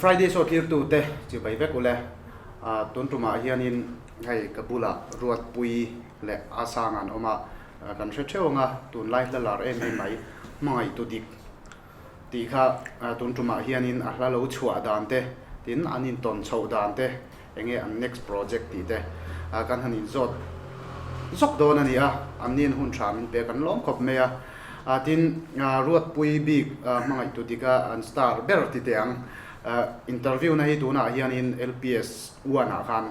Friday show tlirtute chibai vek ule. Tun tumah hianin hei ka bulah Ruatpui leh Asanga an awm a, kan hre theuh ang a, tunlai hla lar em em mai hmangaih tu dik tih kha tun tumah hianin a hla lo chhuah dan te, tin an intawn chhoh dan te, enge an next project tih te kan han inzawt zawk dawn a ni a, an nin hun tha min pek an lawm khawp mai a, tin Ruatpui bik hmangaih tu dika an star ber ti teh ang interview na hi tunah hianin LPS one ah khan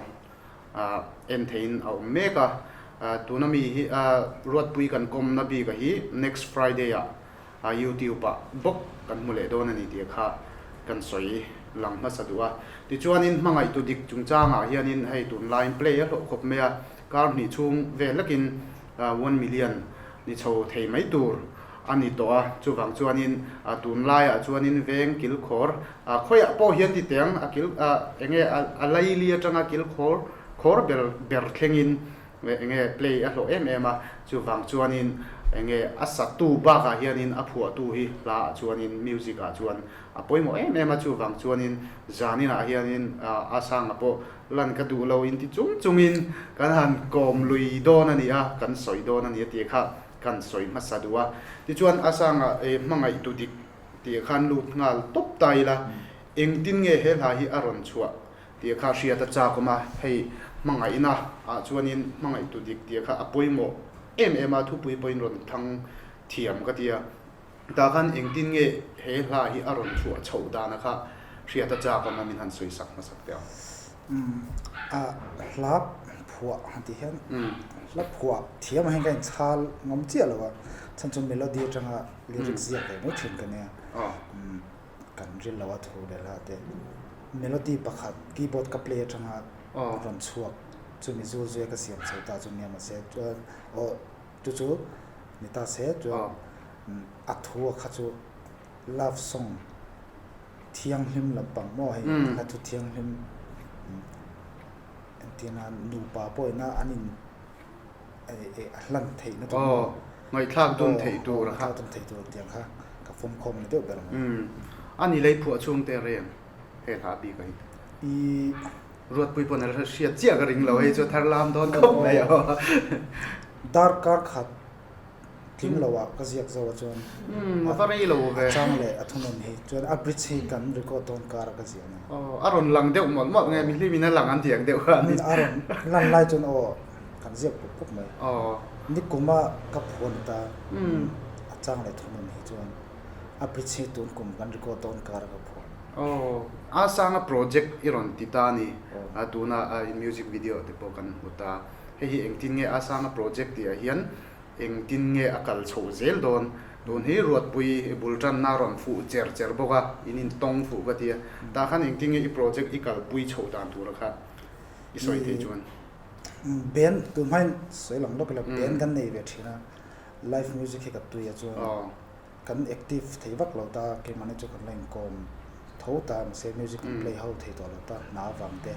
en theihin a awm mek a, tuna mi hi Ruatpui kan kawmna bik a hi next Friday ah YouTube ah bawk kan hmu leh dawn a ni tih kha kan sawi lang hmasa duh a. Tichuanin hmangaihtu dik chungchangah hianin hei tunlaiin play a hlawh khawp mai a, kar hnih chhung vel lekin 1 million ni chho thei mai tur a ni tawh a. Chuvang chuanin tunlaiah chuanin veng kilkhawr khawiah pawh hian ti teng a kil enge a laili atanga kilkhawr khawr ber ber thlengin Enge play a hlawh em em a, chuvang chuanin enge a satu bakah hianin a phuahtu hi hla ah chuanin music ah chuan a pawimawh em em a, chuvang chuanin zaninah hianin a sanga pawh lan ka duh lo inti chung chungin kan han kawm lui dawn a ni a, kan sawi dawn a ni a tih kha kan sawi hmasa duh a. Tichuan a sanga hmangaih tu dik tih khan lut nghal tawp ta ila, engtin nge he hla hi a rawn chhuah Tih kha hriat a chak awm a, hei hmangaihna ah chuanin hmangaih tu dik tih kha a pawimawh em em a, thupui pawhin rawn thang thiam ka ti a, tah khan engtin nge he hla hi a rawn chhuah chhoh dana kha hriat a chak awm a, min han sawi sak hmasak teh ang. Umm a hla phuah han tih hian hla phuah thiam ah hian ka inchhal ngam chiah lo a, chhan chu melody atanga lyrics ziak ve mai thin ka nia. Kan ril lo a thu leh hla te. Melody pakhat keyboard ka play atanga rawn chhuak chumi zul zuia ka siam chho ta chu nia mahse chuan aw chu chu ni ta se chuan a thu a kha chu love song thianghlim lampang maw hei hla thu thianghlim entirna nupa pawhin a an in a hlan theih na tur maw? Ngaihthlak dun theih tur kha. Ngaihthlak dun theih tur tiang kha ka fawm khawm ni deuh ber mai. A ni lei phuah chhung te reng he hla bik a hi. I Ruatpui pawn a hriat chiah ka ring lo hei chu a thar lam dawn khawp mai a. Darkar khat Tling lo ah ka ziak zo a chuan Umm a va rei lo ve. A chang leh a thunun hi chuan a bridge hi kan record dawn kar a ka ziah nia. Aw a rawn lang deuh mawlh mawlh nge mihlim in a lang an ti ang deuh kha a ni. A rawn lan lai chuan aw kan ziak pup pup mai. Aw. Nikum a ka phuan ta a chang leh thunun hi chuan a bridge hi tun kum kan record dawn kar a ka phuan. Aw a sanga project i rawn ti ta a ni a tuna music video te pawh kan hmu ta. Hei hi engtin nge a sanga project tih ah hian Engtin nge a kal chhoh zel dawn? Tun hi Ruatpui i bul tanna a rawn fuh cher cher bawk a, in intawng fuh ka ti a. Tah khan engtin nge i project i kalpui chhoh dan tura kha i sawi theih chuan? Band, tun hmain sawi lang lawk ila, band kan nei ve thin a, live music hi ka tui a chuan kan active thei vak lo ta, keimahni chu kan la inkawm tho ta, mahse music kan play ho thei tawh lo ta, hna avang te,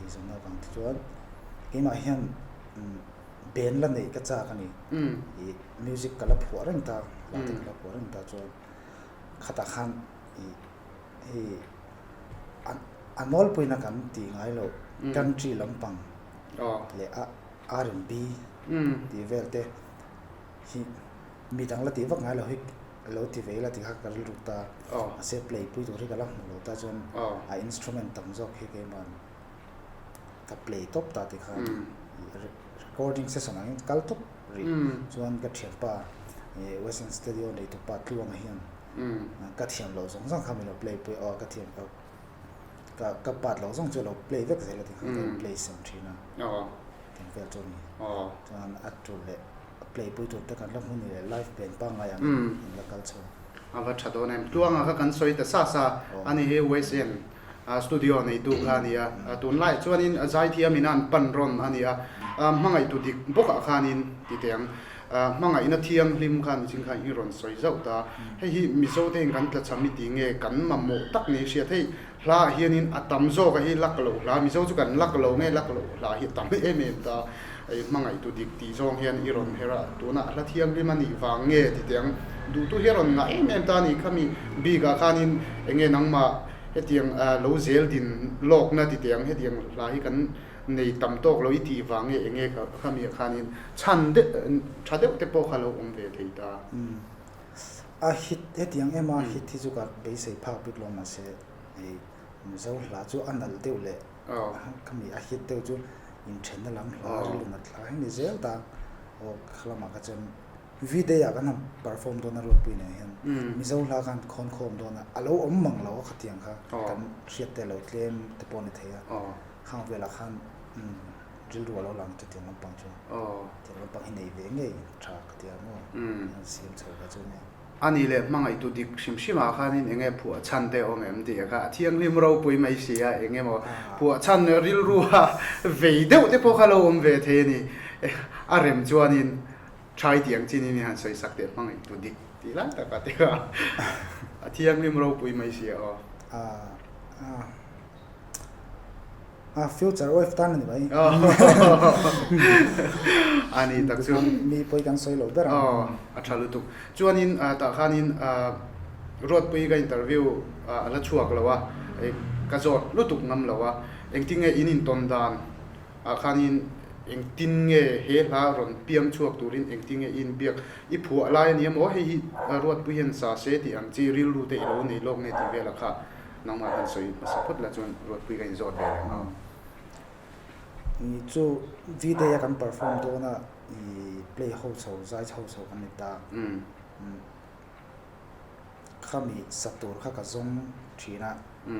eizawnna avang te chuan keimah hian Ben la neih ka chak a ni. I music ka la phuah reng ta, hla te ka la phuah reng ta chuan khatah khan i hei a nawlpuina kan ti ngai loh country lampang leh a R and B tih vel te hi mi dang la tih vak ngai lo hi lo ti ve ila ti kha ka rilru ta. Mahse play pui tur hi ka la hmu lo ta chuan a instrument tam zawk hi keimah ka play tawp ta ti khan recording session angin ka kal tawp rih chuan ka thianpa western studio nei tu pa tluanga hian ka thiam loh zawng zawng kha min lo play pui a ka thiam loh ka ka part loh zawng chu a lo play vek zel a ti khan ka in play sem thin a tih vel chu a ni chuan a tul leh play pui tur te kan la hmu ni leh live band pangngai angin in la kal chho. A va tha dawn em tluanga kha kan sawi ta sa sa a ni hi western Studio neitu kha a ni a, tunlaiah chuanin zaithiamin a an pan rawn a ni a, hmangaihtu dik bawkah khanin ti teh ang, hmangaihna thianghlim khan mihring khan i rawn sawi zauh ta, hei hi Mizote hian kan tlachham i ti nge kan mamawh tak ni hriat, hei hlaah hianin a tam zawk a hi lak loh hla, Mizo chu kan lak lo nge lak loh hla hi a tam em em ta, hmangaihtu dik tih zawng hian i rawn her a, tunah hla thianghlim a nih vang nge ti teh ang, duhtu hi a rawn ngah em em ta a ni, khami bikah khanin eng nge nangmah. Hetiang lo zel din lawkna ti teh ang, hetiang hla hi kan nei tam tawk lo i tih vang nge eng nge khamiah khanin chhan deuh tha deuh te pawh kha lo awm ve thei ta. A hit hetiang em a hit hi chu ka beisei phak bik lo mahse hei Mizo hla chu a nalh deuh leh khami a hit deuh chu inthenna lam hla rilru nat hla hi ni zel ta aw khalamah kha chuan V-day ah kan han perform dawn a Ruatpui nen hian Mizo hla khan khawn khawm dawn a a lo awm mang lo a khatiang kha kan hriat te lo tlem te pawh a ni thei a khang velah khan rilru a lo lang chutiang lampang chu tiang lampang hi nei ve ngei tha ka ti a maw an siam chho kha chu nia. A nih leh hmangaihtu dik hrim hrim ah khanin eng nge phuah chhan te awm em tih kha a thianghlim ropui mai si a, eng emaw phuah chhan rilru a vei deuh te pawh kha lo awm ve thei a ni. A rem chuanin Thai tih ang chin in i han sawi sak teh hmangaihtu dik tih lai tak a ti a, a thianghlim ropui mai si a aw. A future wife tan a ni mai. A ni tak chu. Mi pawi kan sawi lo ber ang. Aw, a tha lutuk. Chuanin tah khanin Ruatpui ka interview a la chhuak lo a, ka zawt lutuk ngam lo a, engtinge in intawn dan ah khanin engtin nge he hla rawn piang chhuak turin engtin nge i inbiak i phuah lai a ni emaw hei hi Ruatpui hian sa se tih ang chi rilru te i lo nei lawk nge tih velah kha nangmah hian sawi hmasa phawt la chuan Ruatpui ka inzawt ve reng ang. I chu V-day a kan perform dawn a i play ho chho zai chho chho kan ni ta. Khami sa tur kha ka zawng thin a,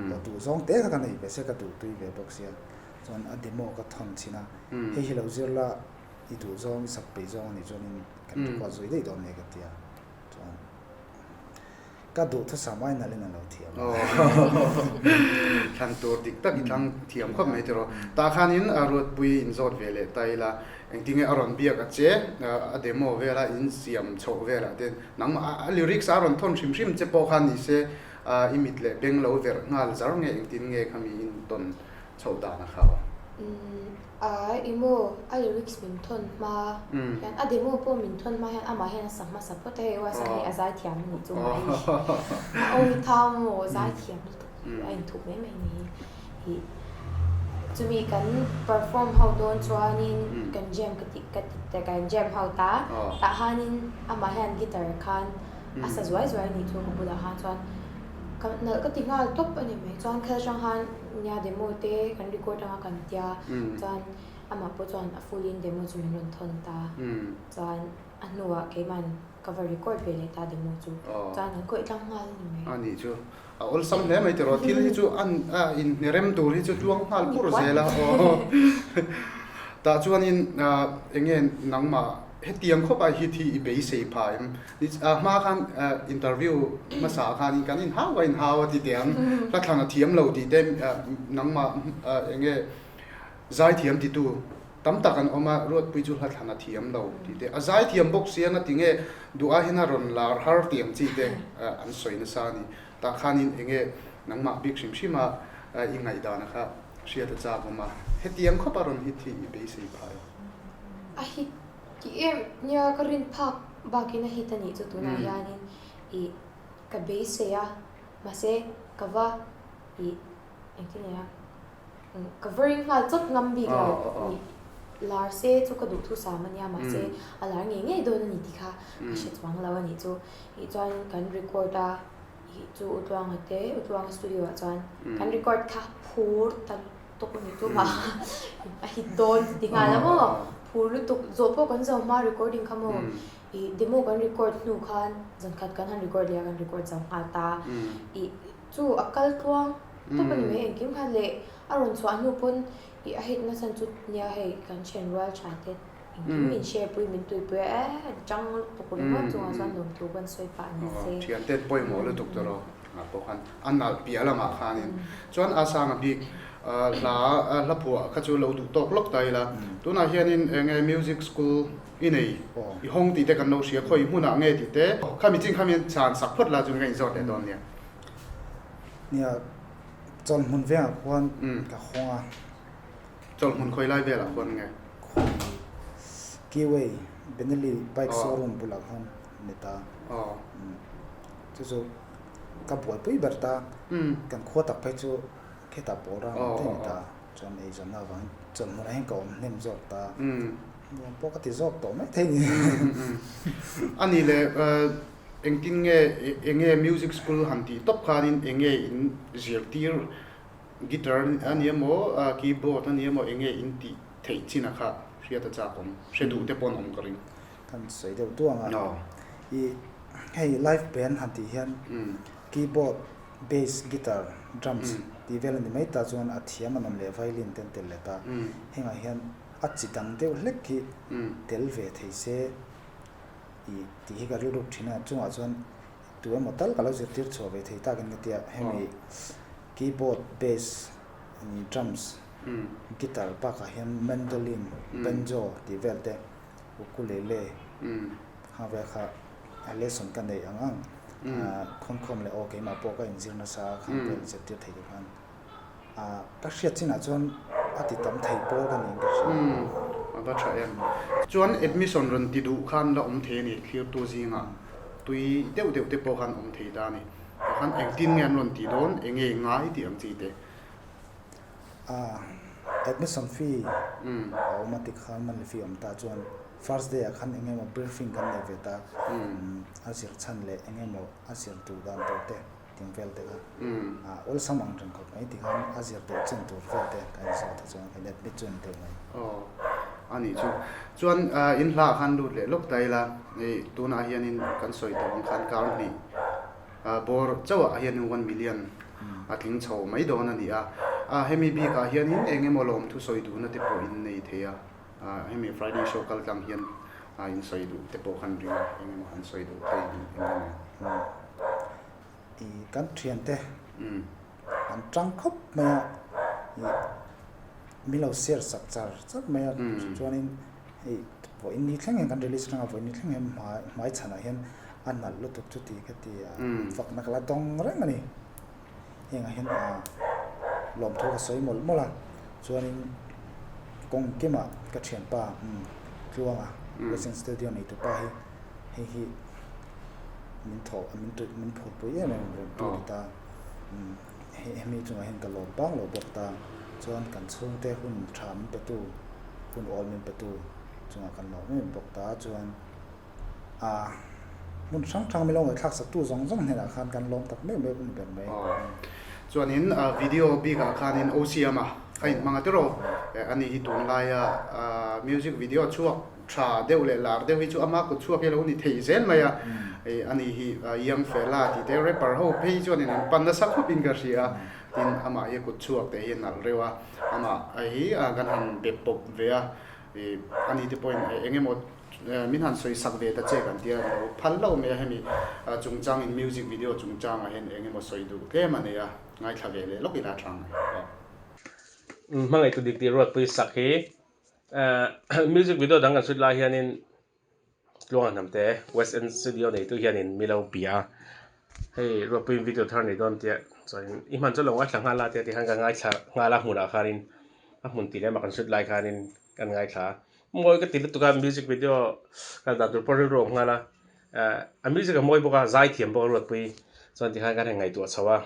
ka duh zawng te kha ka nei ve sia, ka duh tui ve bawk sia, chuan a demo ka thawn chhin a, hei hi lo zir la i duh zawng i sak peih zawng a nih chuanin kan record zui daih dawn nia ka ti a, chuan ka duh thusam ai nalhin a lo thiam a. Thlan tur dik tak i thlang thiam khawp mai tiraw. Tah khanin Ruatpui inzawt ve leh ta ila, engtinge a rawn biak a che, a demo vela in siam chhoh velah te Nangmah a lyrics a rawn thawn hrim hrim che pawh kha ni se, i mit leh beng lo verh nghal zar nge engtin nge kha mi in tawn chhoh dan a kha aw? Umm a emaw a lyrics min thawn hma hian a demo pawh min thawn hma hian amah hian a sa hmasa phawt a hei uasa hei a zaithiam a nih chu mai a aw hi tha maw zaithiam lutuk a inthup mai mai ni hi chumi kan perform ho dawn chuanin kan jam ka tih ka ti ta kan jam ho ta tah khanin amah hian guitar khan a sa zuai zuai a nih chu ka bulah khan chuan ka nalh ka ti nghal tawp a ni mai chuan khel hrang khan nia demo te kan record anga kan tia chuan amah pawh chuan a full in demo chu min rawn thawn ta chuan a hnuah keiman ka va record ve leh ta demo chu chuan an khawih tlang nghal a ni mai. A nih chu. A awlsam hle mai tiraw, thil hi chu an a inhne rem tur hi chu tluang nghal pur zel a aw. Tah chuanin eng nge nangmah hetiang khawp a hit hi i beisei pha em? A hma khan interview hmasa ah khanin kan inhau a inhau a ti teh ang, hla thlan a thiam lo tih te nangmah eng nge zaithiam titu Tam tak an awm a, Ruatpui chu hla thlan a thiam lo tih te, a zai thiam bawk si ang a ti nge duh ahin a rawn lar har tih ang chi te an sawi nasa a ni. Tah khanin eng nge nangmah bik hrim hrim a i ngaihdan kha hriat a chak awm a, hetiang khawp a rawn hit hi i beisei phah em? A hit tih em nia ka rin phak bakin a hit a nih chu tunah hianin ih ka beisei a, mahse ka va ih engtin nge a? Ka va ring nghal chawt ngam bik lo ni. Lar se chu ka duh thu sam a nia mahse a lar ngei ngei dawn a ni tih kha ka hre chuang lo a nih chu. Ih chuan kan record a ih chu Utluanga te Utluanga studio ah chuan kan record kha phur ta lutuk a nih chu mah a hit dawn ti nghal a maw phur lutuk zawh pawh kan zo hma recording kha maw ih demo kan record hnu khan zankhat kan han record leh a kan record zo nghal ta ih Chu a kal tluang tawp a ni mai engkim khan leh a rawn chhuah hnu pawn ih a hit nasa chu nia hei kan then rual tha te engkim min share pui min tuipui a eh an chang lutuk ringawt chungah chuan lawmthu kan sawi pah ni se. Thian te pawimawh lutuk tawh rawh ah pawh khan a nalh piah lamah khanin chuan a sang a bik hla hla phuah kha chu lo duh tawk lawk ta ila tunah hianin eng nge music school i nei i hawng tih te kan lo hria khawi hmunah nge tih te khami chin khami chhan sak phawt la chuan ka inzawt leh dawn nia. Nia, chawlhmun vengah khuan ka hawng a. Chawlhmun khawi lai velah khuan nge? Khawi Keyway, Benelli bike showroom bulah khan ni ta. Chu chu. ka buaipui ber ta. Kan khua tak phei chu Khitah pawl ram ang te a ni ta. Chuan eizawnna avangin chawlhhmunah hian ka awm hnem zawk ta. Nuam pawh ka ti zawk tawh mai thei ni. A nih leh engtin nge enge music school han tih tawp khanin enge in zirtir guitar a ni emaw keyboard a ni emaw enge in tih theih chin a kha hriat a chak awm hre duh te pawh an awm ka ring. Kan sawi deuh duang a. I hei live band han tih hian keyboard Bass, guitar, drums tih vel a ni mai ta chuan a thiam an awm leh violin te an tel leh ta. Hengah hian a chi dang deuh hlek hi tel ve thei se ih tih hi ka rilruk thin a, chungah chuan tu emaw tal ka lo zirtir chhuah ve thei takin ka ti a, hemi keyboard, bass, drums, guitar bakah hian mandolin, banjo tih vel te ukulele hang vel kha a lesson ka neih ang ang khawnkhawm leh aw keimah pawh ka inzir nasa a khang vel zirtir thei tur khan ka hriat chinah chuan a ti tam thei pawl ka niin ka hria. Umm a va tha em. Chuan admission rawn ti duh khan la awm thei a ni thlirtu zingah tui deuh deuh te pawh khan awm thei ta a ni. Tah khan engtin nge an rawn tih dawn enge ngai tih ang chi te. Admission fee a awm a tikhan monthly fee a awm ta chuan first day ah khan eng emaw briefing kan nei ve ta a zir chhan leh eng emaw a zir duh dan tur te tih vel te kha awlsam ang reng khawp mai tikhan a zir duh chin tur vel te kan inzawt a chuan kan admit chu a ni deuh mai. Aw a nih chu. Chuan in hla ah khan lut leh lawk ta ila hei tunah hianin kan sawi tawh ang khan kar hnih Bawr chauhah hianin 1 million a tling chho mai dawn a ni a. Hemi bikah hianin eng emaw lawmthu sawi duhna te pawh in nei thei a. Hemi Friday show kal tlang hian in sawi duh te pawh khan ring a, eng emaw han sawi duh te in nei ang. I kan thiante an tang khawp mai a, i min lo share sak char char mai a, chuanin hei vawiin ni thleng hian kan release atanga vawiin ni thleng hian hmai chhanah hian a nalh lutuk chu ti ka ti a, fakna ka la dawng reng a ni. Hengah hian a lawmthu ka sawi mawlh mawlh a, chuanin kawng kimah ka thianpa Tluanga Western Studio neitupa hi hei hi min thawh min tui min phurpui em em rawn tu ni ta. Hemi chungah hian ka lawm bang lo bawk ta, chuan kan chhungte hun tha min petu, hun awl min petu chungah kan lawm em em bawk ta, chuan. A hmun hrang hrang milo ngaihthlak saktu zawng zawng hnenah khan kan lawm tak meuh meuh a ni ber mai. Chuanin video bikah khanin OCM a a inhmang a tiraw? Ani hi tunlaia music video chhuak tha deuh leh lar deuh hi chu ama kut chhuak hi a lo ni thei zel mai a. Ani hi Young Fella tih te rapper ho phei chuanin an pan nasa khawpin ka hria a. Tin amah hi a kut chhuak te hi a nalh reuh a. Amah hi kan han be pawp ve a. Ani te pawhin eng emaw Min han sawi sak ve ta che kan tia lo phal lo mai a, hemi chungchangin music video chungchangah hian eng emaw sawi duh tlem a nei a, ngaithla ve leh lawk ila tha ang aw. Hmangaihtu dik tih Ruatpui sak hi music video dang kan shoot lai hianin Tluanga Hnamte West End Studio neitu hianin mi lo bia a, hei Ruatpuiin video thar nei dawn tia chuanin i hman chu lo ngaithla nghal a tia tikhan ka ngaithla nghal a hmunah khanin a hmun tih lema kan shoot lai khanin kan ngaithla a. Mawi ka ti lutuk a music video kal dan tur pawh rilru a awm nghal a, eh a music a mawi bawk a zai thiam bawk a Ruatpui chuan tikhan kan han ngaihtuah chho a,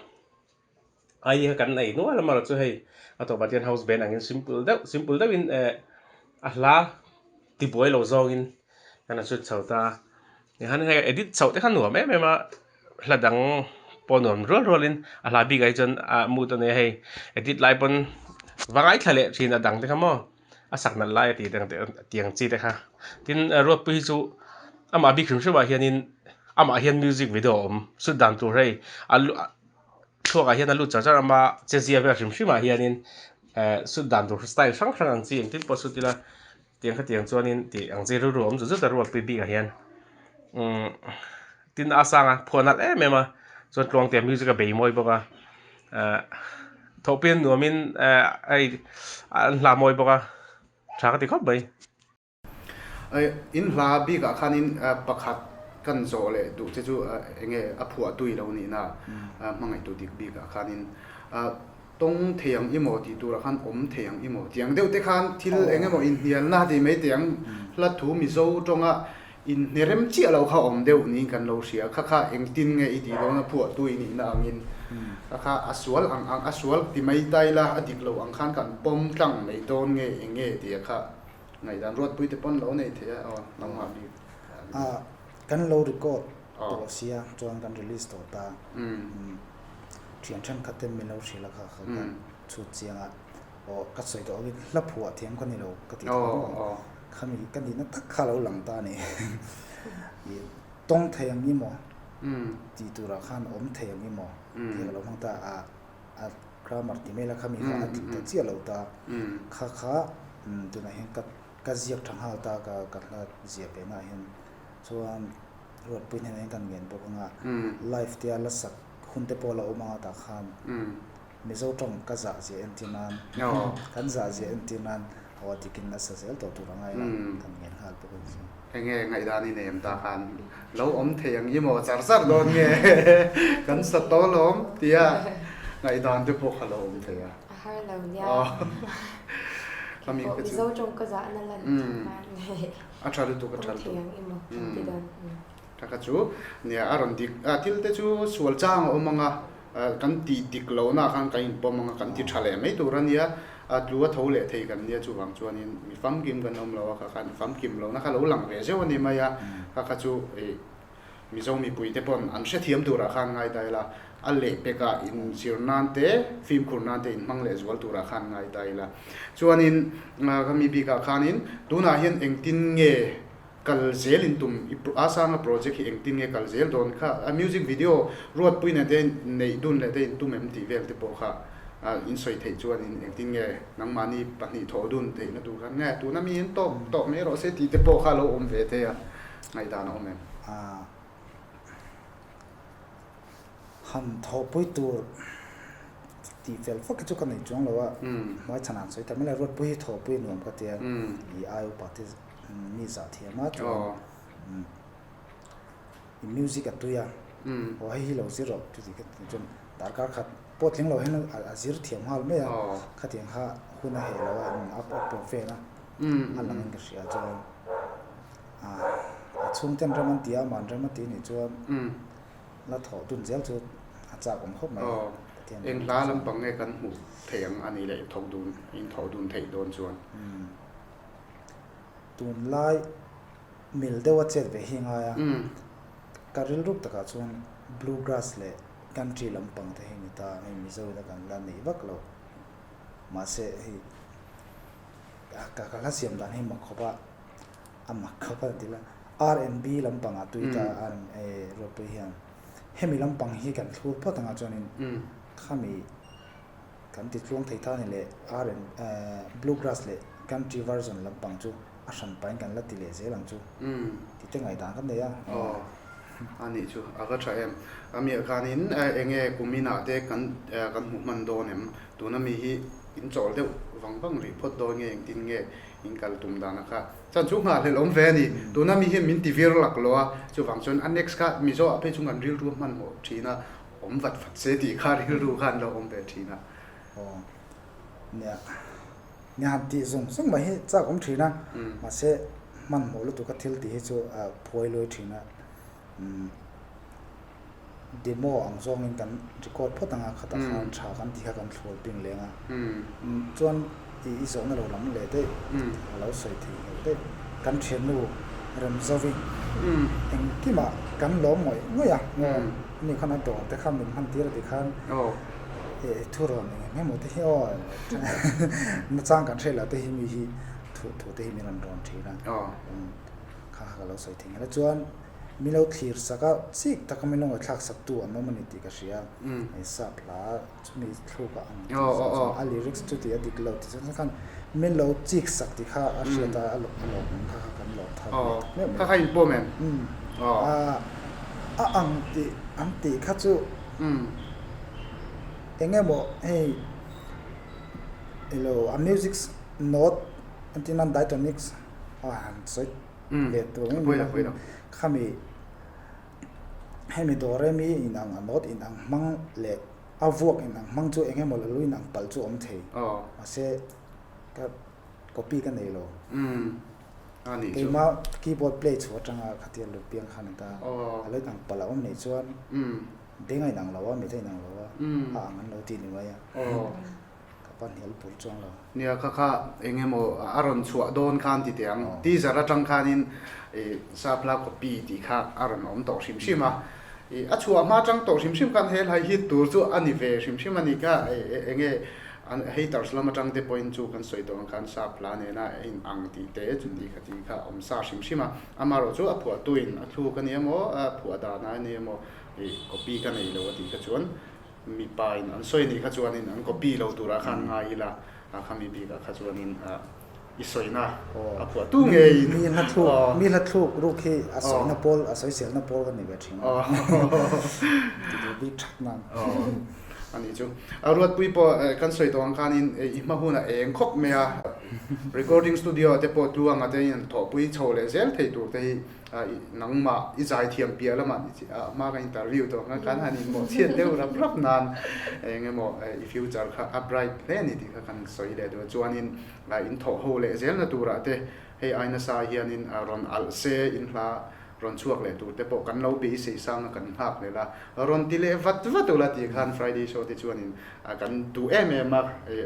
ai kha kan ei nual a amaherawh chu hei a tawpah te hian house band angin simple deuh simple deuhin eh a hla tibuai lo zawngin kan han shoot chho ta a, tikhan hei edit chhoh te kha nuam em em a. Hla dang pawh nuam rual rualin a hla bikah hi chuan ah mood a nei a hei edit lai pawn va ngaithla leh thin a dang te kha maw a sak nalh lai a tih te tiang chi te kha tin Ruatpui hi chu amah bik hrim hrim ah hianin amah hian music video a awm sut dan tur hei a lu thluak ah hian a lut char char ama che zia vel hrim hrim ah hianin eh sut dan tur style hrang hrang ang chi engtin pawh sut ila. Tiang khatiang chuanin tih ang chi rilru a awm zut zut a Ruatpui bikah hian umm tin a sang a phuah nalh em em a chuan Tluangtea music a bei mawi bawk a ahh thawhpui an nuamin eh hei an hla mawi bawk a tha ka ti khawp mai. In hla bikah khanin pakhat kan zawh leh duh che chu enge a phuah tui lo nihna hmangaihtu dik bikah khanin Tawng thei ang i maw tih turah khan awm thei ang i maw tih ang deuh te khan thil eng emaw inhnialna tih mai teh ang. Hla thu Mizo tawnga Inhnerem chiah lo kha awm deuh niin kan lo hria. Kha kha engtin nge i tih dawn a phuahtu i nihna angin kha kha a sual ang ang a sual ti mai ta ila a dik lo ang khan kan pawm tlang mai dawn nge eng nge tih a kha ngaihdan ruatpui te pawn lo nei thei a aw nangmah bik A kan lo record tawh sia chuan kan release tawh ta thian thenkhat ten min lo hrilh a kha kha kha chhut chiang a. Aw ka sawi tawh angin hla phuah thiam ka ni lo ka ti tawh maw? Khami ka nihna tak kha lo lang ta a ni. Ih tawng thei ang i maw? Tih turah khan awm thei ang i maw? Tih ka lo hmang ta a, a grammar ti mai la khami kha a dik ta chiah lo ta. Kha kha tunah hian ka ka ziak tha nghal ta ka ka hla ziah ve naah hian chuan Ruatpui hnenah hian kan ngen bawk ang a, live te a la sak hun te pawh a la awm ang a tah khan. Mizo tawng ka zah zia entir nan, kan zah zia entir nan aw dikin a sa zel tawh tur a ngai la, kan ngen nghal bawk a ni chu. Enge ngaihdan i nei em ta khan lo awm thei ang i maw char char dawn nge kan sa tawh lawm tia ngaihdan te pawh kha lo awm thei a. A har lo nia. Keipawh Mizo tawng ka zah na lan nan. A tha lutuk a tha lutuk. Awm thei ang i maw kan ti dawn. Kha kha chu nia a rawn dik a thil te chu sual chang a awm ang a. Kan tih dik lohna ah khan kan inpawm ang a, kan ti tha leh mai tur a nia, a tlu a tho leh thei kan nia chuvang chuanin mi famkim kan awm lo a, kha khan famkim lohna kha lo lang ve zeuh a ni mai a, kha kha chu ih Mizo mipui te pawn an hrethiam turah khan ngai ta ila, a lehpekah inzir nan te, fimkhur nan te inhmang leh zual turah khan ngai ta ila. Chuanin ka mi bikah khanin tunah hian engtin nge Kal zel in tum i a sanga project hi engtin nge kal zel dawn kha a music video ruatpui nen te neih dun leh te in tum em tih vel te pawh kha in sawi theih chuan in engtin nge nangmahni pahnih thawh dun theih na tur khan nge tuna mi in tawk tawh mai rawh se tih te pawh kha lo awm ve thei a ngaihdan a awm em? Han thawhpui tur tih fel fak hi chu ka nei chuang lo a hmaichhan ah an sawi ta mai la ruatpui hi thawhpui nuam ka tia i ai upa te Mi zah thiam a chuan i music a tui a, aw hei hi lo zir rawh chuti ka ti chuan darkar khat pawh tling lo hian a zir thiam nghal mai a, khatiang kha hun a heh lo a a profe na a lang in ka hria chuan a chhungten ram an ti a, man ram a ti nih chuan la thawh dun zel chu a chak awm khawp mai. Eng hla lampang nge kan hmuh theih ang a nih leh thawk dun in thawh dun theih dawn chuan. Tunlai mil deuha chet ve hi ngai a, ka rilruk takah chuan blue grass leh country lampang te hi ni ta, hei Mizo ina kan la neih vak lo. Mahse hei ka ka hla siam dan hi mak khawp a, a mak khawp a ti la, R and B lampangah tui ta R and A Ruatpui hian hemi lampang hi kan thlur phawt anga chuanin khami Kan ti tluang thei ta ni leh R and Blue Grass leh Country version lampang chu a hran pahin kan la ti leh zel ang chu tih te ngaihdan kan nei a. Aw, a nih chu a va tha em. A miah khanin eng nge kum inah te kan kan hmuh hman dawn em? Tuna mi hi in chawl deuh vang vang rih phawt dawn nge engtin nge in kal tum dan a kha? Chuan chu nghahhlelh awm ve a ni. Tuna mi hian min ti vir lak lo a, chuvang chuan a next kha Mizo ah phei chu kan rilru a hmanhmawh thin a, Awm vat vat se tih kha rilru kha an lo awm ve thin a. Aw, nia, nia han tih zung zung mai hi chak awm thin a, mahse hmanhmawh lutuk a thil tih hi chu a phuai luai thin a, umm demo ang zawngin kan record phawt ang a, khatah khan tha kan tih kha kan thlur ping leng a, chuan I i zawhna lo lam leh daih a lo sawi thei ngheuh daih. Kan thiannu Remzovi engkimah kan lawm ngawih ngawih a, ani khan a dawr te kha min hman tir a ti khan i thu rawn eng eng emaw te hi aw nachang kan hriat loh te hi mi hi thu thu te hi min rawn rawn thin a, kha kha ka lo sawi thei ngheuh a. Chuan min lo thlir sak a, chik taka min lo ngaihthlak sak tu an awm a ni tih ka hria, sap hla. Chumi thluk a ang tih zawng chuan a lyrics chu tih a dik lo tih zawng khan min lo chik sak tih kha a hriat a, a lawm awm kha kha kan lawm thar leh tak meuh mai. Kha kha in pawm em? A ang tih an tih kha chu eng emaw hei ilo a music note entir nan diatonics a han sawi leh tur ang em khami Hemi Doremi in ang a note in ang hmang leh a vuak in ang hmang chu eng emaw lu in ang palh chu awm thei. Mahse ka copy ka nei lo. Keimah keyboard play chhuah atanga khatia lo piang kha ni ta. A lo inang palh a awm nih chuan beng a inang lo a, mit a inang lo a, a ang an lo ti ni mai a. Ka pa hnial bur chuang lo. Nia kha kha eng emaw a rawn chhuah dawn khan ti teh ang. Teaser atang khanin ih Sapla copy tih kha a rawn awm tawh hrim hrim a. Ih a chhuah hma atang tawh hrim hrim khan he hlai hit tur chu a ni ve hrim hrim a ni kha eng nge an haters lam atang te pawhin chu kan sawi tawh ang khan Sapla nena a in ang tih te chu tih kha tih kha a awm sa hrim hrim a. Amaherawh chu a phuahtuin a thluk a ni emaw a phuah dan a ni emaw ih copy ka nei lo a tih kha chuan Mipa in an sawi nih kha chuanin an copy lo turah khan ngai ila, a khami bikah kha chuanin i sawina a phuah tu ngeiin. Mi hla thluk, mi hla thluk ruk hi a sawina pawl, a sawiselna pawl ka ni ve thin a. Ti duh bik that nan. A nih chu. A Ruatpui pawh kan sawi tawh ang khanin i hma hunah eng khawp mai a, recording studio ah te pawh tluanga te in thawhpui chho leh zel thei tur te hi Nangmah i zaithiam piah lamah hma ka interview tawh khan kan han inmawh chhiat deuh rap rap nan eng emaw i future kha a bright hle a ni tih kha kan sawi leh duh a. Chuanin in thawh ho leh zelna turah te hei ai nasa hianin rawn alh se in hla rawn chhuak leh tur te pawh kan lo beisei sang a kan nghak hlel a, rawn ti leh vat vat ula tih khan Friday show te chuanin kan duh em em a,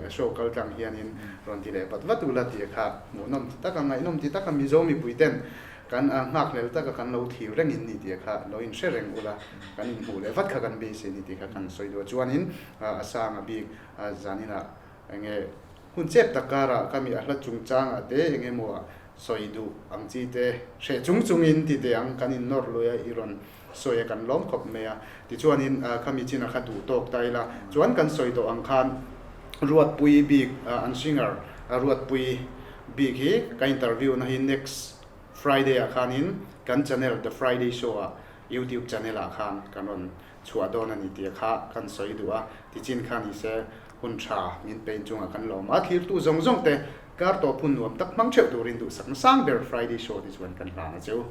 show kal tlang hianin rawn ti leh vat vat ula tih kha hmuhnawm ti taka ngaihnawm ti taka Mizo mipui ten Kan nghakhlel taka kan lo thlir reng in ni tih kha lo inhre reng ula, kan inhmuh leh vat kha kan beisei ni tih kha kan sawi duh a. Chuanin a sanga bik zaninah enge hun chep tak karah ka mi a hla chungchangah te eng emaw sawi duh ang chi te hreh chung chungin ti teh ang kan innawr lui a, i rawn sawi a kan lawm khawp mai a. Tichuanin khami chin a kha duh tawk ta ila chuan kan sawi tawh ang khan Ruatpui bik an singer Ruatpui bik hi ka interview na hi next Friday ah khanin kan channel The Friday Show ah YouTube channel ah khan kan rawn chhuah dawn a ni tih kha kan sawi duh a. Tichin kha ni se hun tha min pein chungah kan lawm a, thirtu zawng zawng te kar tawp hun nuam tak hmang theuh turin duhsakna sang ber Friday Show te chuan kan hlan a che u.